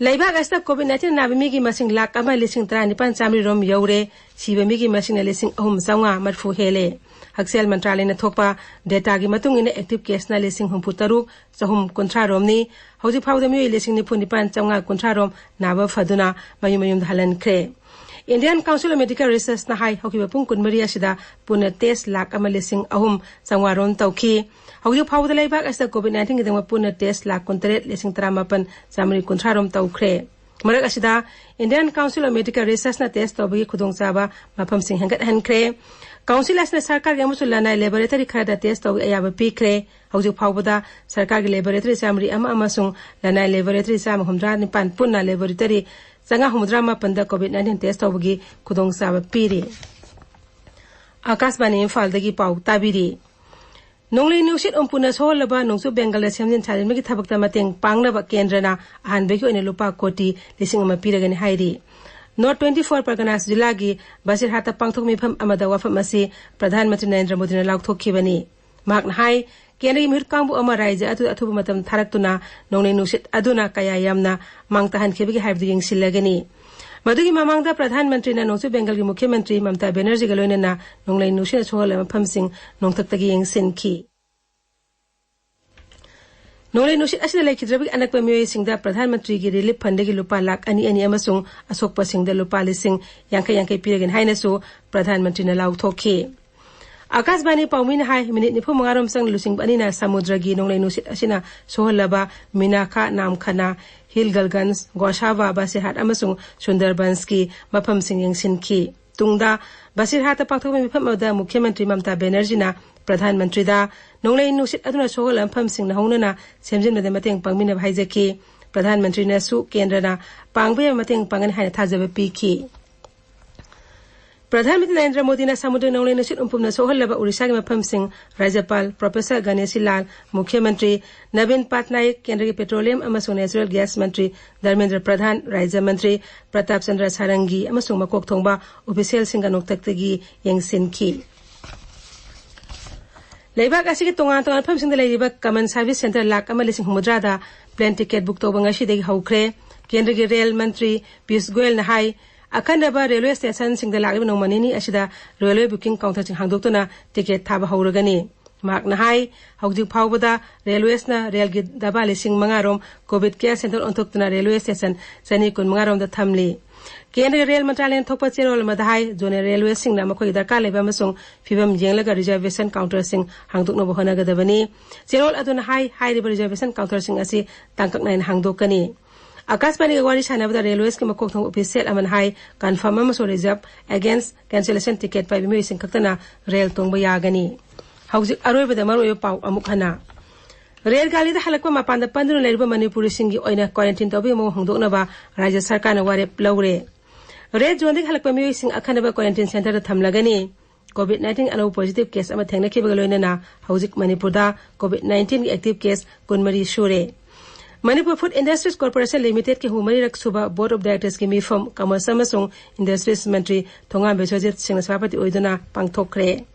ꯂꯩꯕꯥꯛ ꯑꯁꯤꯗ COVID nineteen ꯅꯥꯕ ꯃꯤꯒꯤ ꯃꯁꯤꯡ ꯂꯥꯈ ꯑꯃ ꯂꯤꯁꯤꯡ ꯇꯔꯥꯅꯤꯄꯥꯟ ꯆꯥꯃꯔꯤ ꯔꯣꯝ ꯌꯧꯔꯦ꯫ ꯁꯤꯕ ꯃꯤꯒꯤ ꯃꯁꯤꯡꯅ ꯂꯤꯁꯤꯡ ꯑꯍꯨꯝ ꯆꯥꯝꯃꯉꯥ ꯃꯔꯤꯐꯨ ꯍꯦꯜꯂꯦ꯫ ꯍꯛꯁꯦꯜ ꯃꯟꯇ꯭ꯔꯥꯂꯌꯅ ꯊꯣꯛꯄ dataꯒꯤ ꯃꯇꯨꯡ ꯏꯟꯅ active caseꯅ ꯂꯤꯁꯤꯡ ꯍꯨꯝꯐꯨ ꯇꯔꯨꯛ ꯆꯍꯨꯝ ꯀꯨꯟꯊ꯭ꯔꯥ ꯔꯣꯝꯅꯤ꯫ ꯍꯧꯖꯤꯛ ꯐꯥꯎꯕꯗ ꯃꯤꯑꯣꯏ ꯂꯤꯁꯤꯡ ꯅꯤꯐꯨ ꯅꯤꯄꯥꯟ ꯆꯥꯝꯃꯉꯥ ꯀꯨꯟꯊ꯭ꯔꯥ ꯔꯣꯝ ꯅꯥꯕ ꯐꯗꯨꯅ ꯃꯌꯨꯝ ꯃꯌꯨꯝꯗ ꯍꯜꯍꯟꯈ꯭ꯔꯦ꯫ Indian Council of Medical Researchꯅ ꯍꯥꯏ, ꯍꯧꯈꯤꯕ ꯄꯨꯡ ꯀꯨꯟꯃꯔꯤ ꯑꯁꯤꯗ ꯄꯨꯟꯅ test ꯂꯥꯈ ꯑꯃ ꯂꯤꯁꯤꯡ ꯑꯍꯨꯝ ꯆꯥꯝꯃꯉꯥ ꯔꯣꯝ ꯇꯧꯈꯤ꯫ ꯍꯧꯖꯤꯛ ꯐꯥꯎꯕꯗ ꯂꯩꯕꯥꯛ ꯑꯁꯤꯗ COVID nineteenꯒꯤꯗꯃꯛ ꯄꯨꯟꯅ test ꯂꯥꯈ ꯀꯨꯟꯇꯔꯦꯠ ꯂꯤꯁꯤꯡ ꯇꯔꯥꯃꯥꯄꯟ ꯆꯥꯃꯔꯤ ꯀꯨꯟꯊ꯭ꯔꯥ ꯔꯣꯝ ꯇꯧꯈ꯭ꯔꯦ꯫ ꯃꯔꯛ ꯑꯁꯤꯗ Indian Council of Medical Researchꯅ test ꯇꯧꯕꯒꯤ ꯈꯨꯗꯣꯡꯆꯥꯕ ꯃꯐꯝꯁꯤꯡ ꯍꯦꯟꯒꯠꯍꯟꯈ꯭ꯔꯦ꯫ Council ꯑꯁꯤꯅ ꯁꯔꯀꯥꯔꯒꯤ ꯑꯃꯁꯨꯡ ꯂꯅꯥꯏ laboratory ꯈꯔꯗ test ꯇꯧꯕꯒꯤ ꯑꯌꯥꯕ ꯄꯤꯈ꯭ꯔꯦ꯫ ꯍꯧꯖꯤꯛ ꯐꯥꯎꯕꯗ ꯁꯔꯀꯥꯔꯒꯤ laboratory ꯆꯥꯃꯔꯤ ꯑꯃ ꯑꯃꯁꯨꯡ ꯂꯅꯥꯏ laboratory ꯆꯥꯝꯃ ꯍꯨꯝꯗ꯭ꯔꯥ ꯅꯤꯄꯥꯟ ꯄꯨꯟꯅ laboratory ꯆꯥꯝꯃꯉꯥ ꯍꯨꯝꯗ꯭ꯔꯥ ꯃꯥꯄꯟꯗ COVID nineteen test ꯇꯧꯕꯒꯤ ꯈꯨꯗꯣꯡꯆꯥꯕ ꯄꯤꯔꯤ꯫ ꯑꯥꯀꯥꯁꯕꯥꯅꯤ ꯏꯝꯐꯥꯜꯗꯒꯤ ꯄꯥꯎ ꯇꯥꯕꯤꯔꯤ꯫ ꯅꯣꯡꯂꯩ ꯅꯨꯡꯁꯤꯠ ꯎꯝꯄꯨꯅ ꯁꯣꯛꯍꯜꯂꯕ ꯅꯣꯡꯆꯨꯞ ꯕꯦꯡꯒꯜꯗ ꯁꯦꯝꯖꯤꯟ ꯁꯥꯖꯤꯟꯕꯒꯤ ꯊꯕꯛꯇ ꯃꯇꯦꯡ ꯄꯥꯡꯅꯕ ꯀꯦꯟꯗ꯭ꯔꯅ ꯑꯍꯥꯟꯕꯒꯤ ꯑꯣꯏꯅ ꯂꯨꯄꯥ ꯀꯣꯇꯤ ꯂꯤꯁꯤꯡ ꯑꯃ ꯄꯤꯔꯒꯅꯤ ꯍꯥꯏꯔꯤ꯫ North twenty four Parganas ꯖꯤꯂꯥꯒꯤ ꯕꯁꯤꯔꯍꯥꯠꯇ ꯄꯥꯡꯊꯣꯛꯄ ꯃꯤꯐꯝ ꯑꯃꯗ ꯋꯥꯐꯝ ꯑꯁꯤ ꯄ꯭ꯔꯙꯥꯟ ꯃꯟꯇ꯭ꯔꯤ ꯅꯔꯦꯟꯗ꯭ꯔ ꯃꯣꯗꯤꯅ ꯂꯥꯎꯊꯣꯛꯈꯤꯕꯅꯤ꯫ ꯃꯍꯥꯛꯅ ꯍꯥꯏ, ꯀꯦꯟꯗ꯭ꯔꯒꯤ ꯃꯤꯍꯨꯠ ꯀꯥꯡꯕꯨ ꯑꯃ ꯔꯥꯖ꯭ꯌ ꯑꯗꯨꯗ ꯑꯊꯨꯕ ꯃꯇꯝ ꯊꯥꯔꯛꯇꯨꯅ ꯅꯣꯡꯂꯩ ꯅꯨꯡꯁꯤꯠ ꯑꯗꯨꯅ ꯀꯌꯥ ꯌꯥꯝꯅ ꯃꯥꯡ ꯇꯥꯍꯟꯈꯤꯕꯒꯦ ꯍꯥꯏꯕꯗꯨ ꯌꯦꯡꯁꯤꯜꯂꯒꯅꯤ꯫ ꯃꯗꯨꯒꯤ ꯃꯃꯥꯡꯗ ꯄ꯭ꯔꯙꯥꯟ ꯃꯟꯇ꯭ꯔꯤꯅ ꯅꯣꯡꯆꯨꯞ ꯕꯦꯡꯒꯜꯒꯤ ꯃꯨꯈ꯭ꯌ ꯃꯟꯇ꯭ꯔꯤ ꯃꯃꯇꯥ ꯕꯦꯅꯔꯖꯤꯒ ꯂꯣꯏꯅꯅ ꯅꯣꯡꯂꯩ ꯅꯨꯡꯁꯤꯠꯅ ꯁꯣꯛꯍꯜꯂꯕ ꯃꯐꯝꯁꯤꯡ ꯅꯣꯡꯊꯛꯇꯒꯤ ꯌꯦꯡꯁꯤꯟꯈꯤ꯫ ꯅꯣꯡꯂꯩ ꯅꯨꯡꯁꯤꯠ ꯑꯁꯤꯗ ꯂꯩꯈꯤꯗ꯭ꯔꯕꯒꯤ ꯑꯅꯛꯄ ꯃꯤꯑꯣꯏꯁꯤꯡꯗ ꯄ꯭ꯔꯙꯥꯟ ꯃꯟꯇ꯭ꯔꯤꯒꯤ ꯔꯤꯂꯤꯐ ꯐꯟꯗꯒꯤ ꯂꯨꯄꯥ ꯂꯥꯈ ꯑꯅꯤ ꯑꯅꯤ ꯑꯃꯁꯨꯡ ꯑꯁꯣꯛꯄꯁꯤꯡꯗ ꯂꯨꯄꯥ ꯂꯤꯁꯤꯡ ꯌꯥꯡꯈꯩ ꯌꯥꯡꯈꯩ ꯄꯤꯔꯒꯅꯤ ꯍꯥꯏꯅꯁꯨ ꯄ꯭ꯔꯙꯥꯟ ꯃꯟꯇ꯭ꯔꯤꯅ ꯂꯥꯎꯊꯣꯛꯈꯤ꯫ ꯑꯥꯀꯥꯁꯕꯥꯅꯤ ꯄꯥꯎꯃꯤꯅ ꯍꯥꯏ, ꯃꯤꯅꯤꯠ ꯅꯤꯐꯨ ꯃꯉꯥꯔꯣꯝ ꯆꯪꯅ ꯂꯨꯆꯤꯡꯕ ꯑꯅꯤꯅ ꯁꯃꯨꯗ꯭ꯔꯒꯤ ꯅꯣꯡꯂꯩ ꯅꯨꯡꯁꯤꯠ ꯑꯁꯤꯅ ꯁꯣꯛꯍꯜꯂꯕ ꯃꯤꯅꯥꯈꯥ, ꯅꯥꯝꯈꯅꯥ, ꯍꯤꯜꯒꯜꯒꯟꯖ, ꯒꯣꯁꯥꯕꯥ, ꯕꯁꯤꯔꯍꯥꯠ ꯑꯃꯁꯨꯡ ꯁꯨꯟꯗꯔꯕꯟꯁꯀꯤ ꯃꯐꯝꯁꯤꯡ ꯌꯦꯡꯁꯤꯟꯈꯤ꯫ ꯇꯨꯡꯗ ꯕꯁꯤꯔꯍꯥꯠꯇ ꯄꯥꯡꯊꯣꯛꯄ ꯃꯤꯐꯝ ꯑꯃꯗ ꯃꯨꯈ꯭ꯌ ꯃꯟꯇ꯭ꯔꯤ ꯃꯃꯇꯥ ꯕꯦꯅꯔꯖꯤꯅ ꯄ꯭ꯔꯙꯥꯟ ꯃꯟꯇ꯭ꯔꯤꯗ ꯅꯣꯡꯂꯩ ꯅꯨꯡꯁꯤꯠ ꯑꯗꯨꯅ ꯁꯣꯛꯍꯜꯂꯕ ꯃꯐꯝꯁꯤꯡ ꯅꯧꯍꯧꯅꯅ ꯁꯦꯝꯖꯤꯟꯕꯗ ꯃꯇꯦꯡ ꯄꯥꯡꯃꯤꯟꯅꯕ ꯍꯥꯏꯖꯈꯤ꯫ ꯄ꯭ꯔꯙꯥꯟ ꯃꯟꯇ꯭ꯔꯤꯅꯁꯨ ꯀꯦꯟꯗ꯭ꯔꯅ ꯄꯥꯡꯕ ꯌꯥꯕ ꯃꯇꯦꯡ ꯄꯥꯡꯒꯅꯤ ꯍꯥꯏꯅ ꯊꯥꯖꯕ ꯄꯤꯈꯤ꯫ ꯄ꯭ꯔꯙꯥꯟ ꯃꯟꯇ꯭ꯔꯤ ꯅꯔꯦꯟꯗ꯭ꯔ ꯃꯣꯗꯤꯅ ꯁꯃꯨꯗ꯭ꯔ ꯅꯣꯡꯂꯩ ꯅꯨꯡꯁꯤꯠ ꯎꯝꯄꯨꯝꯅ ꯁꯣꯛꯍꯜꯂꯕ ꯑꯣꯔꯤꯁꯥꯒꯤ ꯃꯐꯝꯁꯤꯡ ꯔꯥꯖ꯭ꯌꯄꯥꯜ ꯄ꯭ꯔꯣꯐꯦꯁꯔ ꯒꯅꯦꯁꯤ ꯂꯥꯜ, ꯃꯨꯈ꯭ꯌ ꯃꯟꯇ꯭ꯔꯤ ꯅꯕꯤꯟ ꯄꯥꯠꯅꯥꯌꯛ, ꯀꯦꯟꯗ꯭ꯔꯒꯤ ꯄꯦꯇ꯭ꯔꯣꯂꯤꯌꯝ ꯑꯃꯁꯨꯡ ꯅꯦꯆꯔꯦꯜ ꯒ꯭ꯌꯥꯁ ꯃꯟꯇ꯭ꯔꯤ ꯙꯔꯃꯦꯟꯗ꯭ꯔ ꯄ꯭ꯔꯙꯥꯟ, ꯔꯥꯖ꯭ꯌ ꯃꯟꯇ꯭ꯔꯤ ꯄ꯭ꯔꯇꯥꯞ ꯆꯟꯗ꯭ꯔ ꯁꯥꯔꯪꯒꯤ ꯑꯃꯁꯨꯡ ꯃꯀꯣꯛ ꯊꯣꯡꯕ ꯑꯣꯐꯤꯁꯤꯌꯦꯜꯁꯤꯡꯒ ꯅꯣꯡꯊꯛꯇꯒꯤ ꯌꯦꯡꯁꯤꯟꯈꯤ꯫ ꯂꯩꯕꯥꯛ ꯑꯁꯤꯒꯤ ꯇꯣꯉꯥꯟ ꯇꯣꯉꯥꯟꯕ ꯃꯐꯝꯁꯤꯡꯗ ꯂꯩꯔꯤꯕ ꯀꯃꯟ ꯁꯥꯔꯚꯤꯁ ꯁꯦꯟꯇꯔ ꯂꯥꯈ ꯑꯃ ꯂꯤꯁꯤꯡ ꯍꯨꯝꯐꯨꯇꯔꯥꯗ ꯄ꯭ꯂꯦꯟ ꯇꯤꯀꯦꯠ ꯕꯨꯛ ꯇꯧꯕ ꯉꯁꯤꯗꯒꯤ ꯍꯧꯈ꯭ꯔꯦ꯫ ꯀꯦꯟꯗ꯭ꯔꯒꯤ ꯔꯦꯜ ꯃꯟꯇ꯭ꯔꯤ ꯄꯤꯌꯨꯁ ꯒꯣꯌꯜꯅ ꯍꯥꯏ, ꯑꯈꯟꯅꯕ ꯔꯦꯜꯋꯦ ꯁ꯭ꯇꯦꯁꯟꯁꯤꯡꯗ ꯂꯥꯛꯂꯤꯕ ꯅꯣꯡꯃ ꯅꯤꯅꯤ ꯑꯁꯤꯗ ꯔꯦꯜꯋꯦ ꯕꯨꯀꯤꯡ ꯀꯥꯎꯟꯇꯔꯁꯤꯡ ꯍꯥꯡꯗꯣꯛꯇꯨꯅ ꯇꯤꯀꯦꯠ ꯊꯥꯕ ꯍꯧꯔꯒꯅꯤ꯫ ꯃꯍꯥꯛꯅ ꯍꯥꯏ, ꯍꯧꯖꯤꯛ ꯐꯥꯎꯕꯗ ꯔꯦꯜꯋꯦꯁꯅ ꯔꯦꯜꯒꯤ ꯗꯕꯥ ꯂꯤꯁꯤꯡ ꯃꯉꯥ ꯔꯣꯝ ꯀꯣꯚꯤꯗ ꯀꯦꯌꯔ ꯁꯦꯟꯇꯔ ꯑꯣꯟꯊꯣꯛꯇꯨꯅ ꯔꯦꯜꯋꯦ ꯁ꯭ꯇꯦꯁꯟ ꯆꯅꯤ ꯀꯨꯟꯃꯉꯥ ꯔꯣꯝꯗ ꯊꯝꯂꯤ꯫ ꯀꯦꯟꯗ꯭ꯔꯒꯤ ꯔꯦꯜ ꯃꯟꯇ꯭ꯔꯥꯂꯌꯅ ꯊꯣꯛꯄ ꯆꯦꯔꯣꯜ ꯑꯃꯗ ꯍꯥꯏ, ꯖꯣꯅꯦꯜ ꯔꯦꯜꯋꯦꯁꯤꯡꯅ ꯃꯈꯣꯏꯒꯤ ꯗꯔꯀꯥꯔ ꯂꯩꯕ ꯑꯃꯁꯨꯡ ꯐꯤꯕꯝ ꯌꯦꯡꯂꯒ ꯔꯤꯖꯔꯕꯦꯁꯟ ꯀꯥꯎꯟꯇꯔꯁꯤꯡ ꯍꯥꯡꯗꯣꯛꯅꯕ ꯍꯣꯠꯅꯒꯗꯕꯅꯤ꯫ ꯆꯦꯔꯣꯜ ꯑꯗꯨꯅ ꯍꯥꯏ, ꯍꯥꯏꯔꯤꯕ ꯔꯤꯖꯔꯕꯦꯁꯟ ꯀꯥꯎꯟꯇꯔꯁꯤꯡ ꯑꯁꯤ ꯇꯥꯡꯀꯛ ꯅꯥꯏꯅ ꯍꯥꯡꯗꯣꯛꯀꯅꯤ꯫ ꯑꯥꯀꯥꯁꯕꯥꯅꯤꯒ ꯋꯥꯔꯤ ꯁꯥꯟꯅꯕꯗ ꯔꯦꯜꯋꯦꯁꯀꯤ ꯃꯀꯣꯛ ꯊꯣꯡꯕ ꯑꯣꯐꯤꯁꯤꯌꯦꯜ ꯑꯃꯅ ꯍꯥꯏ, ꯀꯟꯐꯥꯔꯝ ꯑꯃꯁꯨꯡ ꯔꯤꯖꯔꯕ ꯑꯦꯒꯦꯟꯁ ꯀꯦꯟꯁꯦꯂꯦꯁꯟ ꯇꯤꯀꯦꯠ ꯄꯥꯏꯕ ꯃꯤꯑꯣꯏꯁꯤꯡ ꯈꯛꯇꯅ ꯔꯦꯜ ꯇꯣꯡꯕ ꯌꯥꯒꯅꯤ꯫ ꯍꯧꯖꯤꯛ ꯑꯔꯣꯏꯕꯗ ꯃꯔꯨꯑꯣꯏꯕ ꯄꯥꯎ ꯑꯃꯨꯛ ꯍꯟꯅ꯫ ꯔꯦꯜ ꯒꯥꯔꯤꯗ ꯍꯜꯂꯛꯄ ꯃꯄꯥꯟꯗ ꯄꯟꯗꯨꯅ ꯂꯩꯔꯤꯕ ꯃꯅꯤꯄꯨꯔꯤꯁꯤꯡꯒꯤ ꯑꯣꯏꯅ ꯀ꯭ꯋꯥꯔꯦꯟꯇꯤꯟ ꯇꯧꯕꯒꯤ ꯃꯑꯣꯡ ꯍꯣꯡꯗꯣꯛꯅꯕ ꯔꯥꯖ꯭ꯌ ꯁꯔꯀꯥꯔꯅ ꯋꯥꯔꯦꯞ ꯂꯧꯔꯦ꯫ ꯔꯦꯗ ꯖꯣꯟꯗꯒꯤ ꯍꯜꯂꯛꯄ ꯃꯤꯑꯣꯏꯁꯤꯡ ꯑꯈꯟꯅꯕ ꯀ꯭ꯋꯥꯔꯦꯟꯇꯤꯟ ꯁꯦꯟꯇꯔꯗ ꯊꯝꯂꯒꯅꯤ꯫ ꯀꯣꯚꯤꯗ ꯅꯥꯏꯟꯇꯤꯟ ꯑꯅꯧꯕ ꯄꯣꯖꯤꯇꯤꯚ ꯀꯦꯁ ꯑꯃ ꯊꯦꯡꯅꯈꯤꯕꯒ ꯂꯣꯏꯅꯅ ꯍꯧꯖꯤꯛ ꯃꯅꯤꯄꯨꯔꯗ ꯀꯣꯚꯤꯗ ꯅꯥꯏꯟꯇꯤꯟꯒꯤ ꯑꯦꯛꯇꯤꯚ ꯀꯦꯁ ꯀꯨꯟꯃꯔꯤ ꯁꯨꯔꯦ꯫ ꯃꯅꯤꯄꯨꯔ ꯐꯨꯗ ꯏꯟꯗꯁꯇ꯭ꯔꯤꯁ ꯀꯣꯔꯄꯣꯔꯦꯁꯟ ꯂꯤꯃꯤꯇꯦꯗꯀꯤ ꯍꯨꯝꯐꯨ ꯃꯔꯤꯔꯛ ꯁꯨꯕ ꯕꯣꯔꯗ ꯑꯣꯐ ꯗꯥꯏꯔꯦꯛꯇꯔꯁꯀꯤ ꯃꯤꯐꯝ ꯀꯃꯔꯁ ꯑꯃꯁꯨꯡ ꯏꯟꯗꯁꯇ꯭ꯔꯤꯁ ꯃꯟꯇ꯭ꯔꯤ ꯊꯣꯉꯥꯝ ꯕꯤꯁ꯭ꯋꯖꯤꯠ ꯁꯤꯡꯅ ꯁꯚꯥꯄꯇꯤ ꯑꯣꯏꯗꯨꯅ ꯄꯥꯡꯊꯣꯛꯈ꯭ꯔꯦ꯫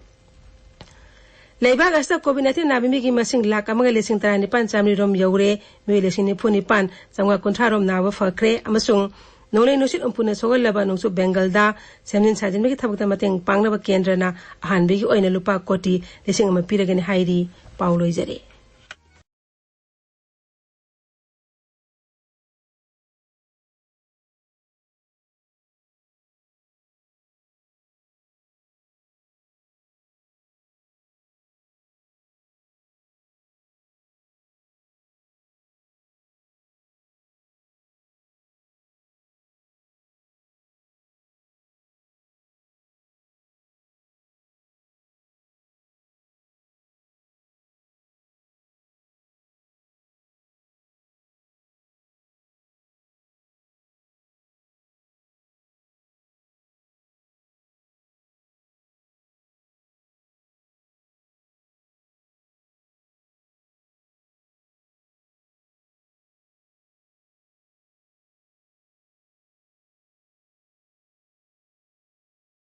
ꯂꯩꯕꯥꯛ ꯑꯁꯤꯗ ꯀꯣꯚꯤꯗ ꯅꯥꯏꯟꯇꯤꯟ ꯅꯥꯕ ꯃꯤꯒꯤ ꯃꯁꯤꯡ ꯂꯥꯈ ꯑꯃꯒ ꯂꯤꯁꯤꯡ ꯇꯔꯥꯅꯤꯄꯥꯟ ꯆꯥꯃꯔꯤ ꯔꯣꯝ ꯌꯧꯔꯦ꯫ ꯃꯤꯑꯣꯏ ꯂꯤꯁꯤꯡ ꯅꯤꯐꯨ ꯅꯤꯄꯥꯟ ꯆꯥꯝꯃꯉꯥ ꯀꯨꯟꯊ꯭ꯔꯥ ꯔꯣꯝ ꯅꯥꯕ ꯐꯈ꯭ꯔꯦ ꯑꯃꯁꯨꯡ ꯅꯣꯡꯂꯩ ꯅꯨꯡꯁꯤꯠ ꯎꯝꯐꯨꯅ ꯁꯣꯛꯍꯜꯂꯕ ꯅꯣꯡꯆꯨꯞ ꯕꯦꯡꯒꯜꯗ ꯁꯦꯝꯖꯤꯟ ꯁꯥꯖꯤꯟꯕꯒꯤ ꯊꯕꯛꯇ ꯃꯇꯦꯡ ꯄꯥꯡꯅꯕ ꯀꯦꯟꯗ꯭ꯔꯅ ꯑꯍꯥꯟꯕꯒꯤ ꯑꯣꯏꯅ ꯂꯨꯄꯥ ꯀꯣꯇꯤ ꯂꯤꯁꯤꯡ ꯑꯃ ꯄꯤꯔꯒꯅꯤ ꯍꯥꯏꯔꯤ꯫ ꯄꯥꯎ ꯂꯣꯏꯖꯔꯦ꯫